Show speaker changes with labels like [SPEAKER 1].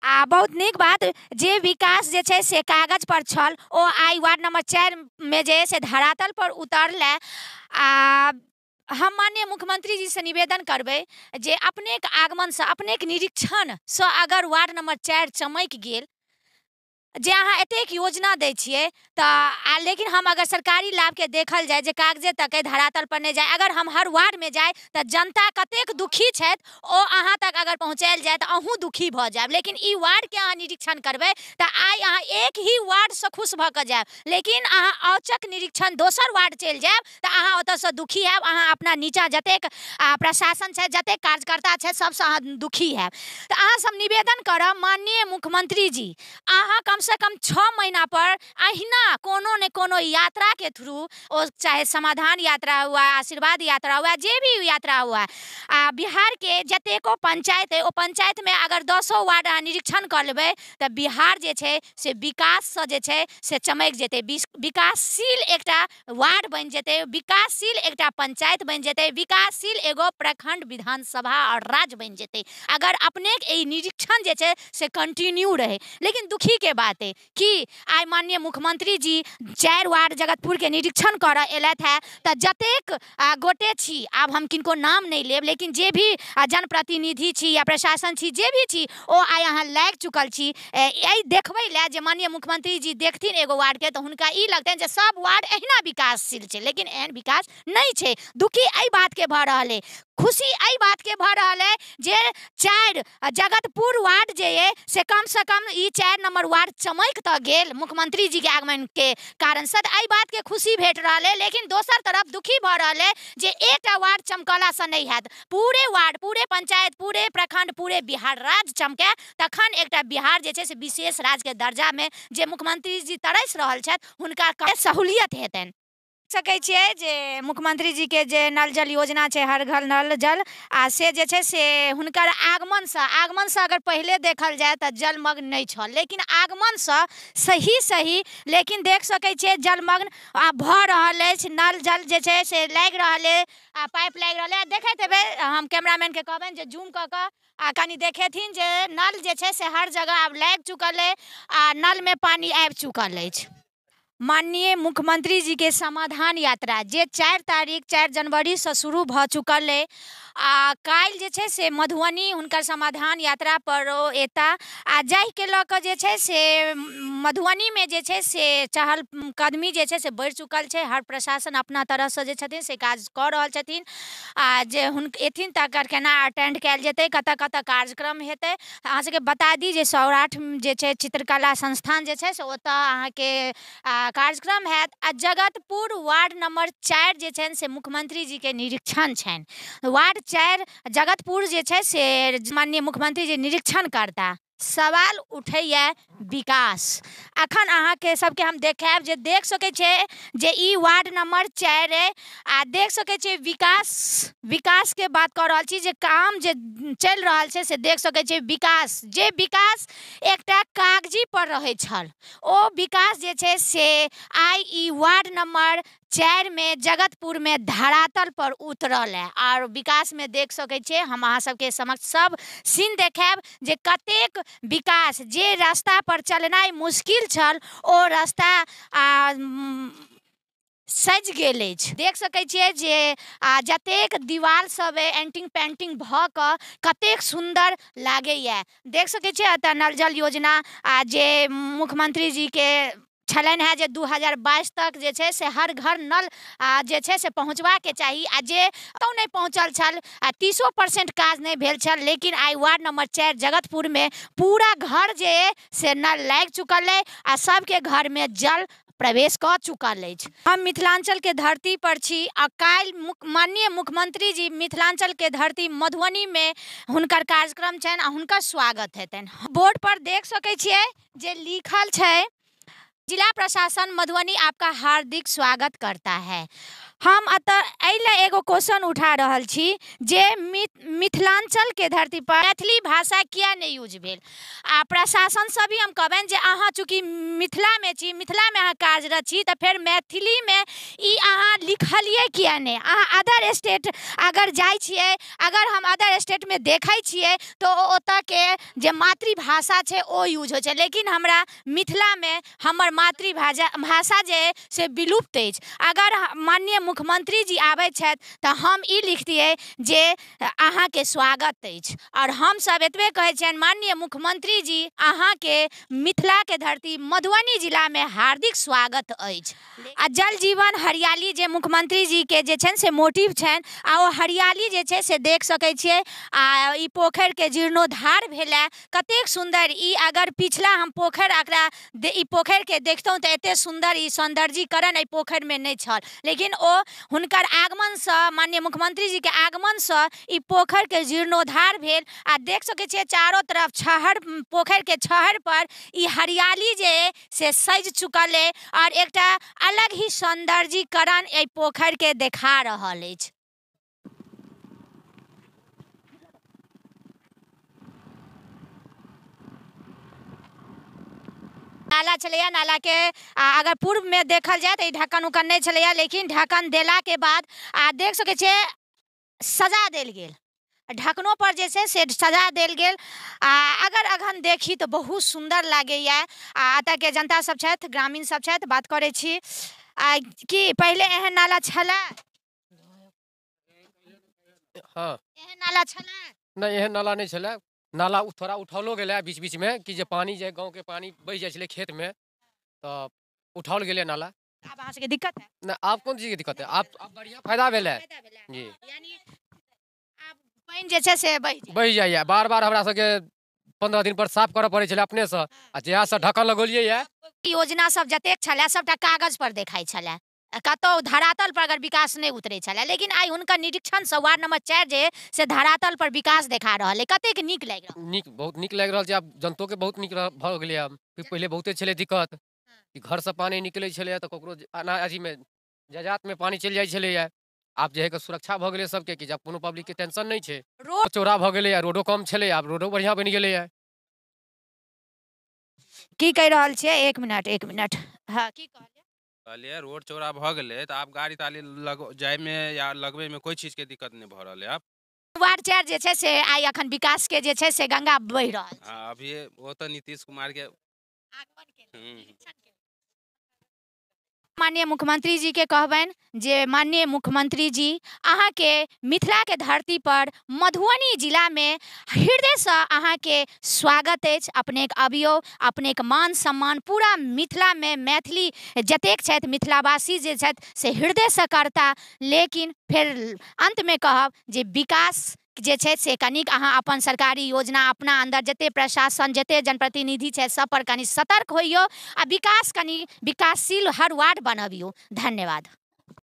[SPEAKER 1] आ बहुत नीक बात जे विकास जे छै से कागज पर छल ओ आइ वार्ड नंबर 4 मे जे से धरातल पर उतरलै। आ हम माननीय मुख्यमंत्री जी से निवेदन करबै जे अपनेक आगमनसँ, अपनेक निरीक्षणसँ अगर वार्ड नंबर 4 चमकि गेल, जे अहाँ एतेक योजना दै छियै तऽ, लेकिन हम अगर सरकारी लाभके देखल जाय जे कागजे तक अइ, धरातल पर नहि जाय, अगर हम हर वार्डमे जाय तऽ जनता कतेक दुखी छथि ओ अहाँ तक अगर पहुँचायल जाय तऽ अहूँ दुखी भऽ जायब। लेकिन ई वार्डके अहाँ निरीक्षण करबै तऽ आइ अहाँ एक ही वार्डसँ खुश भऽ कऽ जायब, लेकिन अहाँ औचक निरीक्षण दोसर वार्ड चलि जायब तऽ अहाँ ओतऽसँ दुखी हैब। अहाँ अपना नीचाँ जतेक प्रशासन छै, जतेक कार्यकर्ता छै, सबसँ अहाँ दुखी हैब। तऽ अहाँ सब निवेदन करब माननीय मुख्यमंत्री जी, अहाँ कमसँ कम 6 महीना पर अहिना कोनो ने कोनो यात्राके थ्रू, ओ चाहे समाधान यात्रा हुआ, आशीर्वाद यात्रा हुआ, जे भी यात्रा हुआ, आ बिहारके जतेको पंचायत अइ ओ पंचायतमे अगर 10 वार्ड अहाँ निरीक्षण कऽ लेबै तऽ बिहार जे छै से विकाससँ जे छै से चमकि जेतै। विकासशील एकटा वार्ड बनि जेतै, विकासशील एकटा पंचायत बनि जेतै, विकासशील एगो प्रखंड, विधानसभा आओर राज्य बनि जेतै, अगर अपनेक ई निरीक्षण जे छै से कंटिन्यू रहै। लेकिन दुखीके बात अइ कि आइ माननीय मुख्यमंत्री जी 4 वार्ड जगतपुरके निरीक्षण करऽ एलथि हेँ तऽ जतेक गोटे छी, आब हम किनको नाम नहि लेब, लेकिन जे भी जनप्रतिनिधि छी या प्रशासन छी, जे भी छी, ओ आइ अहाँ लागि चुकल छी एहि देखबै लए जे माननीय मुख्यमंत्री जी देखथिन एगो वार्डके तऽ हुनका ई लगतनि जे सब वार्ड एहिना विकासशील छै, लेकिन एहन विकास नहि छै। दुखी एहि बातके भऽ रहल अइ, खुशी एहि बातके भऽ रहल अइ जे 4 जगतपुर वार्ड जे अइ से कमसँ कम ई 4 नंबर वार्ड चमकि तऽ गेल मुख्यमंत्री जीके आगमनके कारणसँ, तऽ एहि बातके खुशी भेट रहल अइ। लेकिन दोसर तरफ दुखी भऽ रहल अइ जे एकटा वार्ड चमकलासँ नहि हैत, पूरे वार्ड, पूरे पंचायत, पूरे प्रखंड, पूरे बिहार राज्य चमकै तखन एकटा बिहार जे छै से विशेष राज्यके दर्जामे जे मुख्यमंत्री जी तरसि रहल छथि हुनका सहूलियत हेतनि। सकै छियै जे मुख्यमंत्री जी के जे नल जल योजना छै, हर घर नल जल, आ से जे छै से हुनकर आगमनसँ अगर पहिले देखल जाय तऽ जलमग्न नहि छल, लेकिन आगमनसँ सही सही लेकिन देख सकै छियै जलमग्न आब भऽ रहल अछि। नल जल जे छै से लागि रहल अछि आ पाइप लागि रहल अछि। देखैत हेबै, हम कैमरामैनके कहबनि जे जूम कऽ कऽ आ कनि देखेथिन जे नल जे छै से हर जगह आब लागि चुकल अछि आ नलमे पानि आबि चुकल अछि। माननीय मुख्यमंत्री जी के समाधान यात्रा जे 4 तारीख 4 जनवरीसँ शुरू भऽ चुकल अइ आ काल्हि जे छै से मधुबनी हुनकर समाधान यात्रा पर ओ एता, आ जाहिके लऽ कऽ जे छै से मधुबनीमे जे छै से चहल कदमी जे छै से बढ़ि चुकल छै। हर प्रशासन अपना तरहसँ जे छथिन से काज कऽ रहल छथिन आ जे हुनक एथिन तकर केना अटेंड कयल जेतै, कतऽ कतऽ कार्यक्रम हेतै। अहाँ सबके बता दी जे सौराठ जे छै चित्रकला संस्थान जे छै से ओतऽ अहाँके कार्यक्रम हैत। आ जगतपुर वार्ड नंबर 4 जे छनि से मुख्यमंत्री जी के निरीक्षण छनि। वार्ड 4 जगतपुर जे छै से माननीय मुख्यमंत्री जी निरीक्षण करता। सवाल उठैया विकास। अखन अहाँके सबके हम देखायब जे देख सकै छियै जे ई वार्ड नंबर 4 अइ आ देख सकै छियै विकासके बात कऽ रहल छी जे काम जे चलि रहल छै से देख सकै छियै विकास, जे विकास एकटा कागजी पर रहै छल ओ विकास जे छै से आइ ई वार्ड नंबर 4 में जगतपुर में धरातल पर उतरल है। और विकास में देख सकै छियै, हम अहाँ सबके समक्ष सब सीन देखायब जे कतेक विकास, जे रास्ता पर चलनाइ मुश्किल छल ओ रास्ता सजि गेल अछि। देख सकै छियै जे जतेक दीवार सब अइ एंटिंग पेंटिंग भऽ कऽ कतेक सुन्दर लागैया। देख सकै छियै एतऽ नल जल योजना आ जे मुख्यमंत्री जी के छलनि हेँ जे 2022 तक जे छै से हर घर नल जे छै से पहुँचबाके चाही, आ जे कतहु नहि पहुँचल छल आ 30% काज नहि भेल छल, लेकिन आइ वार्ड नंबर 4 जगतपुरमे पूरा घर जे अइ से नल लागि चुकल अइ आ सबके घरमे जल प्रवेश कऽ चुकल अछि। हम मिथिलांचलके धरती पर छी आ काल्हि माननीय मुख्यमंत्री जी मिथिलांचलके धरती मधुबनीमे हुनकर कार्यक्रम छनि आ हुनकर स्वागत हेतनि। बोर्ड पर देख सकै छियै जे लिखल छै जिला प्रशासन मधुबनी आपका हार्दिक स्वागत करता है। हम एतऽ एहि लए एगो क्वेश्चन उठा रहल छी जे मिथिलाञ्चलके धरती पर मैथिली भाषा किया नहि यूज भेल। आ प्रशासनसँ भी हम कहबनि जे अहाँ चूँकि मिथिलामे छी, मिथिलामे अहाँ कार्यरत छी, तऽ फेर मैथिलीमे ई अहाँ लिखलियै किया नहि? अहाँ अदर स्टेट अगर जाइ छियै, अगर हम अदर स्टेटमे देखै छियै तऽ ओतऽके जे मातृभाषा छै ओ यूज होइ छै, लेकिन हमरा मिथिलामे हमर मातृभाषा भाषा जे अइ से विलुप्त अछि। अगर माननीय मुख्यमंत्री जी आबै छथि तऽ हम ई लिखतियै जे अहाँके स्वागत अछि। आओर हमसब एतबे कहै छियनि, माननीय मुख्यमंत्री जी अहाँके मिथिलाके धरती मधुबनी जिलामे हार्दिक स्वागत अछि। आ जल जीवन हरियाली जे मुख्यमंत्री जीके जे छनि से मोटिव छनि, आ ओ हरियाली जे छै से देख सकै छियै। आ ई पोखरिके जीर्णोद्धार भेलै, कतेक सुन्दर। ई अगर पिछला हम पोखरि एकरा ई पोखरिके देखितहुँ तऽ एतेक सुन्दर ई सौन्दर्यीकरण एहि पोखरिमे नहि छल, लेकिन ओ हुनकर आगमनसँ, माननीय मुख्यमंत्री जीके आगमनसँ ई पोखरिके जीर्णोद्धार भेल। आ देख सकै छियै चारो तरफ छहर, पोखरिके छहर पर ई हरियाली जे अइ से सजि चुकल अइ आओर एकटा अलग ही सौन्दर्यीकरण एहि पोखरिके देखा रहल अछि। नाला छलैया, नालाके अगर पूर्वमे देखल जाय तऽ ई ढक्कन उक्कन नहि छलैया, लेकिन ढक्कन देलाके बाद आ देख सकै छियै सजा देल गेल, ढकनो पर जे छै से सजा देल गेल। आ अगर अखन देखी तऽ बहुत सुन्दर लागैया। आ एतऽके जनता सब छथि, ग्रामीण सब छथि, बात करै छी। आ की पहिले एहन नाला छलै?
[SPEAKER 2] हँ,
[SPEAKER 1] एहन नाला छलै?
[SPEAKER 2] नहि, एहन नाला नहि छलै। नाला थोड़ा उठौलो गेलै बीच बीचमे कि जे पानी जे गाँवके पानी बहि जाइ छलै खेतमे, तऽ उठाओल गेलै नाला।
[SPEAKER 1] आब अहाँ सबके दिक्कत है?
[SPEAKER 2] नहि, आब कोन चीजके दिक्कत है, आब बढ़िआँ फायदा भेलै जी।
[SPEAKER 1] यानी आब पानि जे छै से बहि
[SPEAKER 2] जाइए। बार बार हमरा सबके 15 दिन पर साफ करऽ पड़ै छलै अपनेसँ, आ जहियासँ ढक्कन लगौलियै ये।
[SPEAKER 1] योजना सब जतेक छलै सबटा कागज पर देखाइ छलै, कतौ धरातल पर अगर विकास नहि उतरै छलै, लेकिन आइ हुनकर निरीक्षणसँ वार्ड नंबर 4 जे से धरातल पर विकास देखा रहल अइ। कतेक नीक लागि रहल?
[SPEAKER 2] नीक, बहुत नीक लागि रहल छै। आब जनतोके बहुत नीक भऽ गेलै। आब पहिले बहुते छलै दिक्कत कि घरसँ पानी निकलै छलैए तऽ ककरो अनाज अथीमे जायदादमे पानी चलि जाइ छलैए। आब जे है के सुरक्षा भऽ गेलै सबके, कि जब कोनो पब्लिकके टेंशन नहि छै।
[SPEAKER 1] रोड
[SPEAKER 2] चौड़ा भऽ गेलैए, रोडो कम छलै, आब रोडो बढ़िआँ बनि गेलैए।
[SPEAKER 1] की कहि रहल छियै? एक मिनट, एक मिनट। हँ, की कहलियै?
[SPEAKER 3] कहलियै रोड चौड़ा भऽ गेलै तऽ आब गाड़ी ताड़ी लग जाइमे या लगबैमे कोइ चीजके दिक्कत नहि भऽ रहलै आब।
[SPEAKER 1] वार्ड 4 जे छै से आइ अखन विकास के जे छै से गंगा बहि रहल छै।
[SPEAKER 3] हँ, अभी ओ तऽ नीतीश कुमार के
[SPEAKER 1] आगमन के निरीक्षण के। माननीय मुख्यमंत्री जी के कहबनि जे माननीय मुख्यमंत्री जी अहाँके मिथिलाके धरती पर मधुबनी जिलामे हृदयसँ अहाँके स्वागत अछि। अपनेक अबियौ, अपनेक मान सम्मान पूरा मिथिलामे मैथिली जतेक छथि, मिथिलावासी जे छथि से हृदयसँ करता। लेकिन फेर अन्तमे कहब जे विकास जे छै से कनिक अहाँ अपन सरकारी योजना अपना अन्दर जते प्रशासन जते जनप्रतिनिधि छै सब पर कनि सतर्क होइयौ आ विकास कनि विकासशील हर वार्ड बनबियौ। धन्यवाद।